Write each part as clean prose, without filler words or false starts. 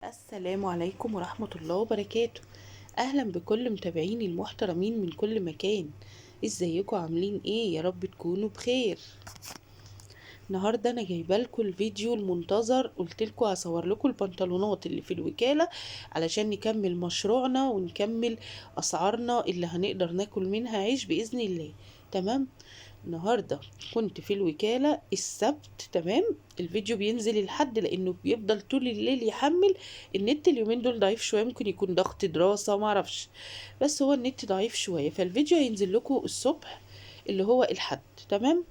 السلام عليكم ورحمة الله وبركاته. أهلا بكل متابعيني المحترمين من كل مكان. ازيكم عاملين ايه؟ يا رب تكونوا بخير. النهارده انا جايبه لكم الفيديو المنتظر، قلت لكم هصور لكم البنطلونات اللي في الوكالة علشان نكمل مشروعنا ونكمل اسعارنا اللي هنقدر ناكل منها عيش باذن الله. تمام، النهارده كنت في الوكالة السبت. تمام، الفيديو بينزل الحد لانه بيفضل طول الليل يحمل. النت اليومين دول ضعيف شوية، ممكن يكون ضغط دراسة معرفش، بس هو النت ضعيف شوية، فالفيديو هينزل لكم الصبح اللي هو الحد. تمام،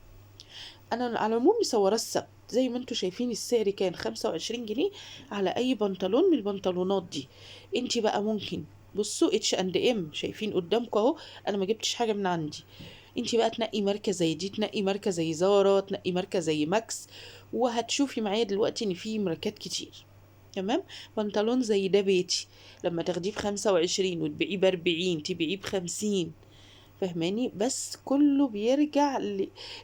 انا على العموم مصوره السبت. زي ما انتوا شايفين السعر كان 25 جنيه على اي بنطلون من البنطلونات دي. انتي بقى ممكن بصوا اتش اند ام شايفين قدامكم اهو، انا ما جبتش حاجة من عندي. انتي بقى تنقي ماركة زي دي، تنقي ماركة زي زارا، تنقي ماركة زي ماكس، وهتشوفي معايا دلوقتي ان في ماركات كتير. تمام، بنطلون زي ده بيتي لما تاخديه ب25 وتبيعيه ب40، تبيعيه ب50، فاهماني؟ بس كله بيرجع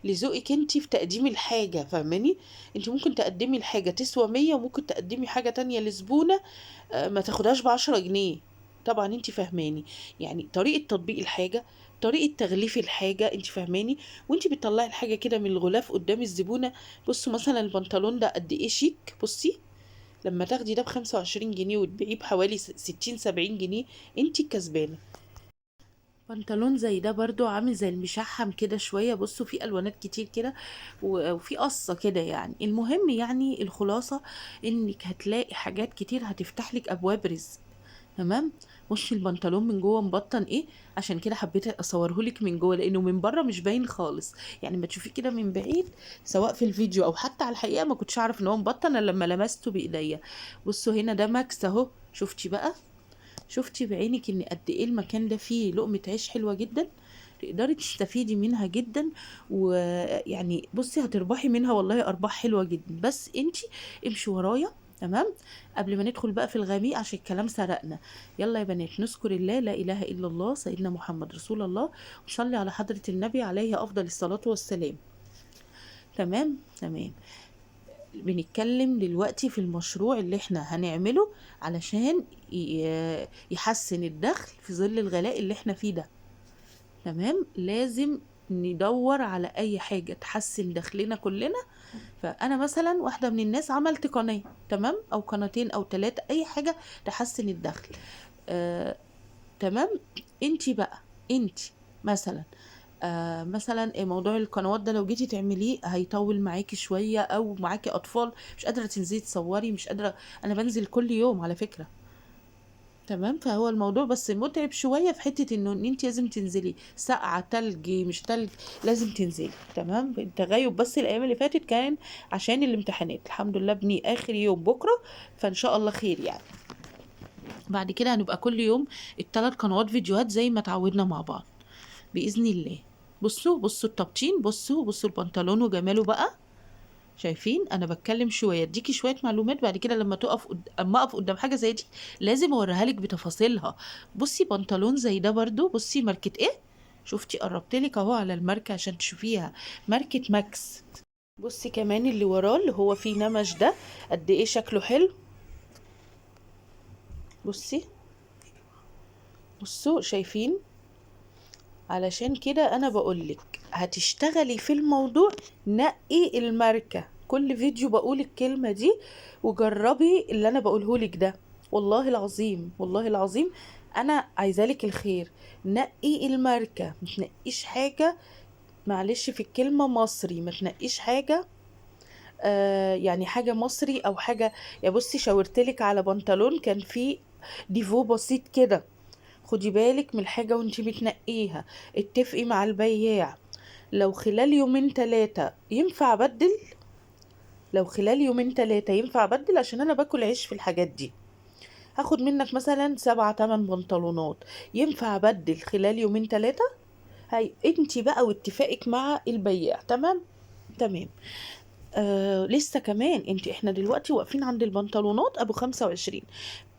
لذوقك انتي في تقديم الحاجة، فاهماني؟ انتي ممكن تقدمي الحاجة تسوى 100، وممكن تقدمي حاجة تانية لزبونة ما تاخدهاش ب10 جنيه. طبعا انتي فاهماني، يعني طريقة تطبيق الحاجة، طريقة تغليف الحاجة، انتي فاهماني؟ وانتي بتطلعي الحاجة كده من الغلاف قدام الزبونة. بصوا مثلا البنطلون ده قد ايه شيك، بصي لما تاخدي ده ب25 جنيه وتبيعيه بحوالي 60-70 جنيه، انتي الكسبانة. بنطلون زي ده برضو عامل زي المشحم كده شوية، بصوا في الوانات كتير كده وفي قصة كده يعني. المهم يعني الخلاصة انك هتلاقي حاجات كتير هتفتح لك ابواب رزق. تمام، بصي البنطلون من جوه مبطن ايه، عشان كده حبيت اصورهولك من جوه لانه من بره مش باين خالص، يعني ما تشوفيه كده من بعيد سواء في الفيديو او حتى على الحقيقة ما كنتش اعرف ان هو مبطن الا لما لمسته بايديا. بصوا هنا ده ماكس اهو، شفتي بقى؟ شفتي بعينك ان قد ايه المكان ده فيه لقمة عيش حلوة جدا، تقدري تستفيدي منها جدا، ويعني بصي هتربحي منها والله ارباح حلوة جدا. بس انتي امشي ورايا. تمام، قبل ما ندخل بقى في الغميق عشان الكلام سرقنا، يلا يا بنات نذكر الله، لا اله الا الله، سيدنا محمد رسول الله، وصلي على حضرة النبي عليه افضل الصلاة والسلام. تمام تمام، بنتكلم دلوقتي في المشروع اللي احنا هنعمله علشان يحسن الدخل في ظل الغلاء اللي احنا فيه ده. تمام، لازم ندور على اي حاجة تحسن دخلنا كلنا. فانا مثلا واحدة من الناس عملت قناة، تمام، او قناتين او 3، اي حاجة تحسن الدخل. تمام، انتي بقى، انتي مثلا، مثلا موضوع القنوات ده لو جيتي تعمليه هيطول معاكي شوية، او معاكي اطفال مش قادرة تنزلي تصوري، مش قادرة. انا بنزل كل يوم على فكرة. تمام، فهو الموضوع بس متعب شوية في حتة انه ان انت لازم تنزلي، ساقعة تلج مش تلج لازم تنزلي. تمام، التغيب بس الايام اللي فاتت كان عشان الامتحانات، الحمد لله ابني اخر يوم بكرة، فان شاء الله خير. يعني بعد كده هنبقى كل يوم التلات قنوات فيديوهات زي ما تعودنا مع بعض بإذن الله. بصوا بصوا التبطين، بصوا بصوا البنطلون وجماله بقى، شايفين؟ انا بتكلم شوية اديكي شوية معلومات، بعد كده لما تقف اما اقف قدام حاجة زي دي لازم اوريها لك بتفاصيلها. بصي بنطلون زي ده برضو، بصي ماركة ايه، شفتي؟ قربتلك اهو على الماركة عشان تشوفيها، ماركة ماكس. بصي كمان اللي وراه اللي هو فيه نمش ده قد ايه شكله حلو. بصي بصوا شايفين؟ علشان كده انا بقولك هتشتغلي في الموضوع نقي الماركة، كل فيديو بقول الكلمة دي، وجربي اللي انا بقولهولك ده، والله العظيم والله العظيم انا عايزالك الخير. نقي الماركة، ما تنقيش حاجة معلش في الكلمة مصري، ما تنقيش حاجة يعني حاجة مصري او حاجة. يا بصي شاورتلك على بنطلون كان فيه ديفو بسيط كده، خدي بالك من الحاجة وانتي بتنقيها، اتفقي مع البياع لو خلال يومين 3 ينفع ابدل، لو خلال يومين 3 ينفع ابدل، عشان انا باكل عيش في الحاجات دي. هاخد منك مثلا 7-8 بنطلونات، ينفع ابدل خلال يومين 3؟ هاي انتي بقى واتفاقك مع البياع. تمام تمام. لسه كمان انتي، احنا دلوقتي واقفين عند البنطلونات ابو 25،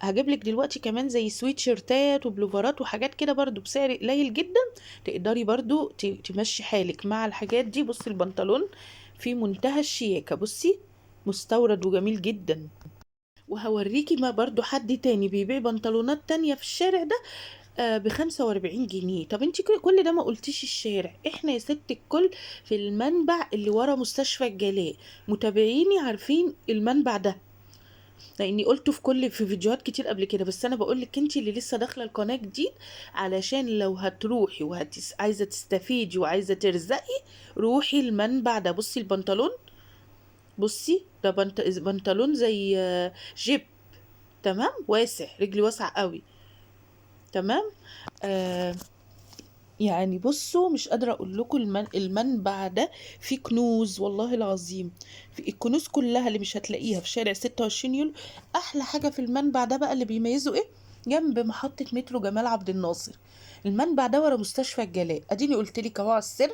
هجيب لك دلوقتي كمان زي سويتشيرتات وبلوفرات وحاجات كده برضو بسعر قليل جدا، تقدري برضو تمشي حالك مع الحاجات دي. بصي البنطلون في منتهى الشياكة، بصي مستورد وجميل جدا. وهوريكي ما برضو حد تاني بيبيع بنطلونات تانية في الشارع ده ب45 جنيه. طب انت كل ده ما قلتيش الشارع. احنا يا ست الكل في المنبع اللي ورا مستشفى الجلاء، متابعيني عارفين المنبع ده لاني قلته في فيديوهات كتير قبل كده، بس انا بقول لك انت اللي لسه داخله القناة جديد، علشان لو هتروحي وعايزه تستفيدي وعايزه ترزقي روحي المنبع ده. بصي البنطلون، بصي ده بنطلون زي جيب، تمام، واسع، رجلي واسعة قوي، تمام. يعني بصوا مش قادرة اقول لكم المنبع ده فيه كنوز والله العظيم، في الكنوز كلها اللي مش هتلاقيها في شارع 26 يوليو. احلى حاجة في المنبع ده بقى اللي بيميزه ايه؟ جنب محطة مترو جمال عبد الناصر. المنبع ده ورا مستشفى الجلاء، اديني قلت لك اهو على السر.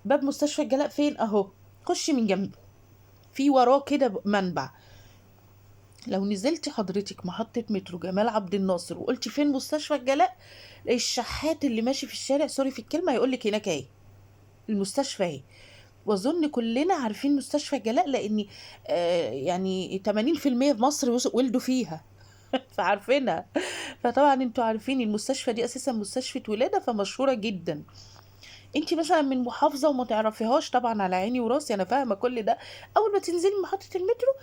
باب مستشفى الجلاء فين؟ اهو، خشي من جنبه، في وراه كده منبع. لو نزلتي حضرتك محطة مترو جمال عبد الناصر وقلتي فين مستشفى الجلاء، الشحات اللي ماشي في الشارع، sorry في الكلمة، هيقولك هناك اهي المستشفى اهي. واظن كلنا عارفين مستشفى الجلاء لان يعني تمانين في المية في مصر ولدوا فيها فعارفينها. فطبعا انتوا عارفين المستشفى دي اساسا مستشفى ولادة، فمشهورة جدا. انت مثلا من محافظة وما تعرفيهاش، طبعا على عيني وراسي، انا فاهمة كل ده. اول ما تنزلي محطة المترو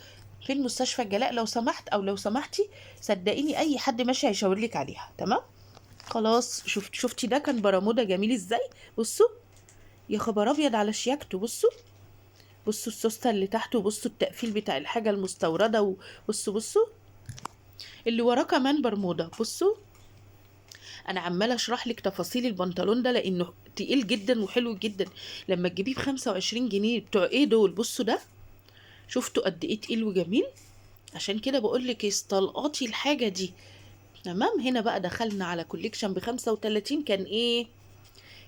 فين مستشفى الجلاء لو سمحت او لو سمحتي، صدقيني اي حد ماشي هيشاور لك عليها، تمام. خلاص، شفتي ده كان برمودا جميل ازاي؟ بصوا يا خبر ابيض على شياكته. بصوا السوسته اللي تحته، بصوا التقفيل بتاع الحاجة المستورده، وبصوا اللي وراه كمان برمودا. بصوا انا عماله اشرح لك تفاصيل البنطلون ده لانه تقيل جدا وحلو جدا. لما تجيبيه ب25 جنيه بتوع ايه دول؟ بصوا ده، شفتوا قد ايه تقيل وجميل؟ عشان كده بقول لك استلقطي الحاجة دي، تمام. هنا بقى دخلنا على collection ب35، كان ايه؟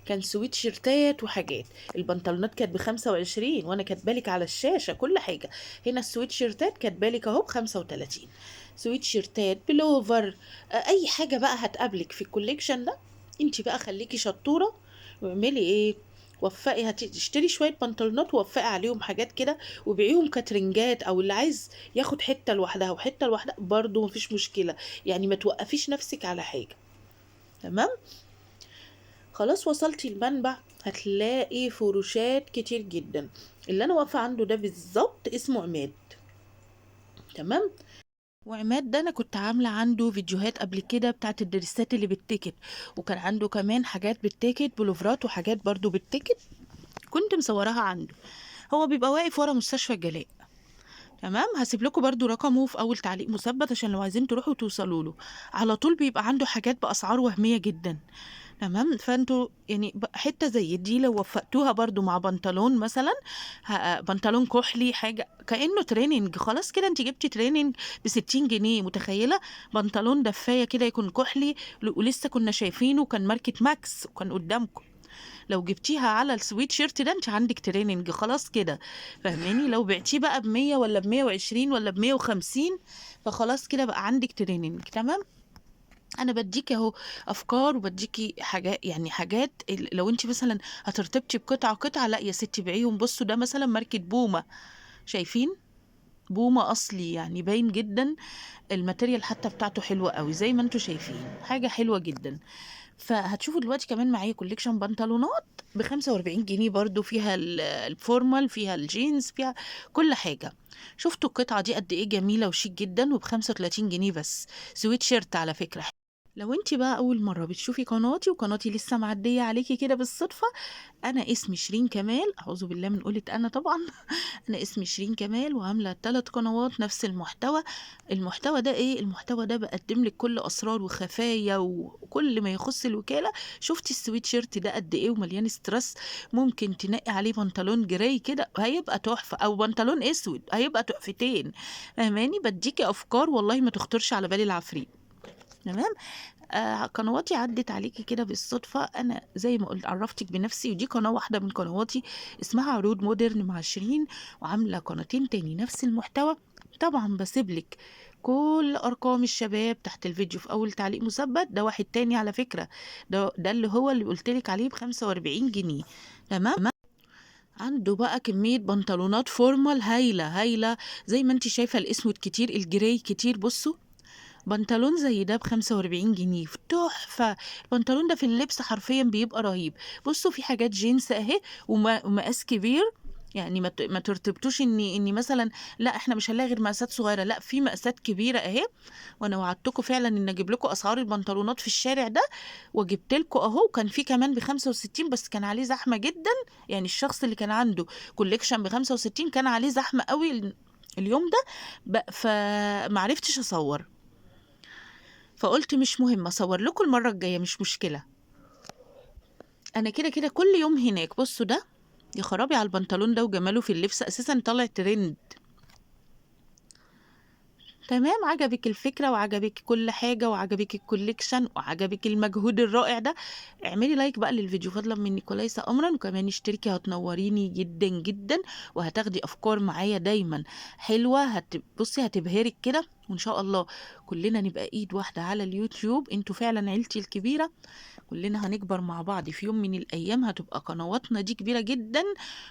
كان سويت شيرتات وحاجات. البنطلونات كانت ب25 وانا كاتبالك على الشاشة كل حاجة. هنا السويت شيرتات كاتبالك اهو ب35، سويت شيرتات، بلوفر، اي حاجة بقى هتقابلك في ال collection ده. انت بقى خليكي شطوره واعملي ايه، وفقي، هتشتري شوية بنطلونات ووفقي عليهم حاجات كده وبيعيهم كترنجات، او اللي عايز ياخد حتة لوحدها وحتة لوحدها برضو مفيش مشكلة، يعني ما توقفيش نفسك على حاجة، تمام. خلاص وصلتي المنبع، هتلاقي فروشات كتير جدا. اللي انا واقفة عنده ده بالظبط اسمه عماد، تمام. وعماد ده انا كنت عامله عنده فيديوهات قبل كده بتاعت الدرسات اللي بال ticket، وكان عنده كمان حاجات بال ticket، بلوفرات وحاجات برضو بال ticket، كنت مصوراها عنده. هو بيبقى واقف ورا مستشفى الجلاء، تمام. هسيب لكم برضو رقمه في اول تعليق مثبت عشان لو عايزين تروحوا توصلوا له على طول. بيبقى عنده حاجات باسعار وهمية جدا، تمام. فانتوا يعني حتة زي دي لو وفقتوها برضو مع بنطلون مثلا، بنطلون كحلي، حاجة كانه تريننج، خلاص كده انت جبتي تريننج ب60 جنيه. متخيله بنطلون دفايه كده يكون كحلي، ولسه كنا شايفينه كان ماركة ماكس وكان قدامكم. لو جبتيها على السويت شيرت ده انت عندك تريننج خلاص كده، فاهماني؟ لو بعتيه بقى ب100 ولا ب120 ولا ب150 فخلاص كده بقى عندك تريننج، تمام. انا بديكي اهو افكار وبديكي حاجات، يعني حاجات لو انت مثلا هترتبطي بقطعه قطعه، لا يا ستي بيعيهم. بصوا ده مثلا ماركة بوما، شايفين بوما اصلي، يعني باين جدا ال material حتى بتاعته حلوة قوي زي ما انتوا شايفين، حاجة حلوة جدا. فهتشوفوا دلوقتي كمان معايا collection بنطلونات ب45 جنيه برضو، فيها ال formal، فيها الجينز، فيها كل حاجة. شفتوا القطعة دي قد ايه جميلة وشيك جدا، وب35 جنيه بس، سويت شيرت على فكرة. لو انت بقى اول مرة بتشوفي قناتي وقناتي لسه معدية عليكي كده بالصدفة، انا اسمي شيرين كمال، اعوذ بالله من قولة انا طبعا انا اسمي شيرين كمال وعاملة 3 قنوات نفس المحتوى. المحتوى ده ايه؟ المحتوى ده بقدم لك كل اسرار وخفايا وكل ما يخص الوكالة. شفتي السويت شيرت ده قد ايه ومليان ستريس، ممكن تنقي عليه بنطلون gray كده هيبقى تحفة، او بنطلون اسود هيبقى تحفتين، فاهماني؟ بديكي افكار والله ما تخطرش على بالي العفريت، تمام. قنواتي عدت عليكي كده بالصدفة، أنا زي ما قلت عرفتك بنفسي، ودي قناة واحدة من قنواتي اسمها عروض مودرن مع شيرين، وعاملة قناتين تاني نفس المحتوى. طبعا بسيبلك كل أرقام الشباب تحت الفيديو في أول تعليق مثبت. ده واحد تاني على فكرة، ده اللي هو اللي قلتلك عليه ب45 جنيه، تمام. عنده بقى كمية بنطلونات formal هايلة هايلة، زي ما انت شايفة الاسود كتير، ال gray كتير. بصوا بنطلون زي ده ب45 جنيه، تحفة. البنطلون ده في اللبس حرفيا بيبقى رهيب. بصوا في حاجات جينز اهي ومقاس كبير، يعني ما ترتبطوش اني مثلا لا احنا مش هنلاقي غير مقاسات صغيرة، لا في مقاسات كبيرة اهي. وانا وعدتكم فعلا ان اجيب لكم اسعار البنطلونات في الشارع ده، وجبت لكم اهو. وكان في كمان ب65 بس كان عليه زحمة جدا، يعني الشخص اللي كان عنده collection ب65 كان عليه زحمة قوي اليوم ده، فمعرفتش اصور، فقلت مش مهم اصور لكم المرة الجاية، مش مشكلة، انا كده كده كل يوم هناك. بصوا ده يا خرابي على البنطلون ده وجماله في اللبس، اساسا طالع ترند. تمام، عجبك الفكرة وعجبك كل حاجة وعجبك ال collection وعجبك المجهود الرائع ده، اعملي like بقى للفيديو فضلا منك وليس امرا، وكمان اشتركي، هتنوريني جدا جدا، وهتاخدي افكار معايا دايما حلوة، بصي هتبهرك كده. وان شاء الله كلنا نبقى ايد واحدة على اليوتيوب، انتوا فعلا عيلتي الكبيرة، كلنا هنكبر مع بعض في يوم من الايام، هتبقى قنواتنا دي كبيرة جدا،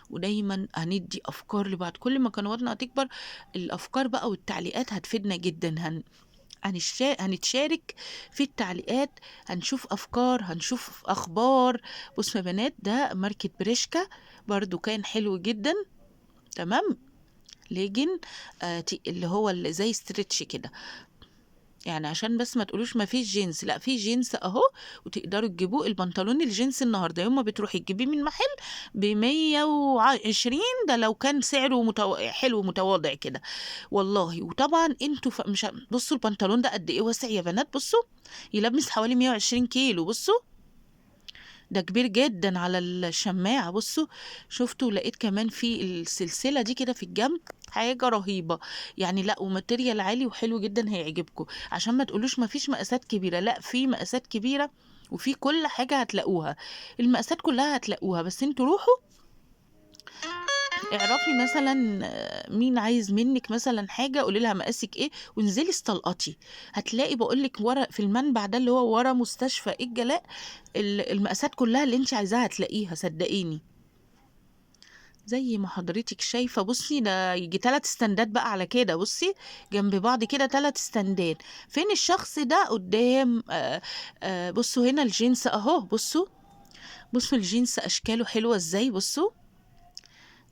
ودايما هندي افكار لبعض. كل ما قنواتنا هتكبر الافكار بقى والتعليقات هتفيدنا جدا، هنتشارك في التعليقات، هنشوف افكار، هنشوف اخبار. بصوا يا بنات ده ماركة بريشكا برضو كان حلو جدا. تمام، ليجن اللي هو اللي زي stretch كده، يعني عشان بس ما تقولوش ما فيش جينز، لا في جينز اهو، وتقدروا تجيبوه. البنطلون الجينز النهارده يوم ما بتروحي تجيبيه من محل ب120، ده لو كان سعره حلو متواضع كده والله. وطبعا انتوا مش بصوا البنطلون ده قد ايه واسع يا بنات، بصوا يلبس حوالي 120 كيلو، بصوا ده كبير جدا على الشماعة. بصوا شفتوا، لقيت كمان في السلسلة دي كده في الجنب، حاجة رهيبة يعني، لا و material عالي وحلو جدا هيعجبكم. عشان ما تقولوش ما فيش مقاسات كبيرة، لا في مقاسات كبيرة وفي كل حاجة هتلاقوها، المقاسات كلها هتلاقوها، بس انتوا روحوا اعرفي مثلا مين عايز منك مثلا حاجة، قولي لها مقاسك ايه وانزلي استلقطي. هتلاقي بقولك ورا في المنبع ده اللي هو ورا مستشفى الجلاء المقاسات كلها اللي انت عايزاها هتلاقيها، صدقيني. زي ما حضرتك شايفة. بصي ده يجي 3 استندات بقى على كده، بصي جنب بعض كده 3 استندات. فين الشخص ده؟ قدام. بصوا هنا الجينز اهو، بصوا الجينز اشكاله حلوة ازاي. بصوا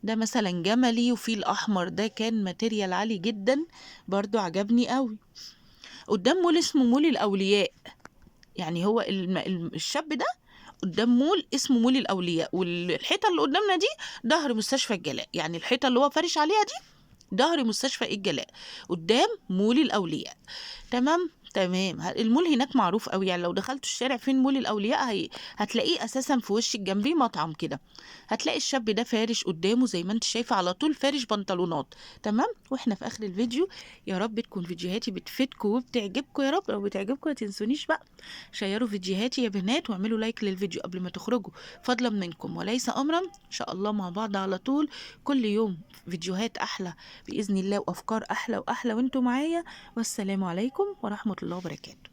ده مثلا جملي، وفي الاحمر ده كان material عالي جدا برضو عجبني قوي. قدام مول اسمه مول الاولياء، يعني هو الشاب ده قدام مول اسمه مول الاولياء، والحيطه اللي قدامنا دي ظهر مستشفى الجلاء، يعني الحيطة اللي هو فارش عليها دي ظهر مستشفى الجلاء قدام مول الاولياء. تمام تمام. المول هناك معروف قوي، يعني لو دخلتوا الشارع فين مول الاولياء هتلاقيه اساسا في وشك جنبيه مطعم كده، هتلاقي الشاب ده فارش قدامه زي ما انت شايفه على طول، فارش بنطلونات. تمام. واحنا في اخر الفيديو، يا رب تكون فيديوهاتي بتفيدكم وبتعجبكم يا رب. لو بتعجبكم ما تنسونيش بقى شيروا فيديوهاتي يا بنات، واعملوا like للفيديو قبل ما تخرجوا فضلا منكم وليس امرا. ان شاء الله مع بعض على طول كل يوم فيديوهات احلى باذن الله، وافكار احلى واحلى، وانتم معايا. والسلام عليكم ورحمة الله وبركاته.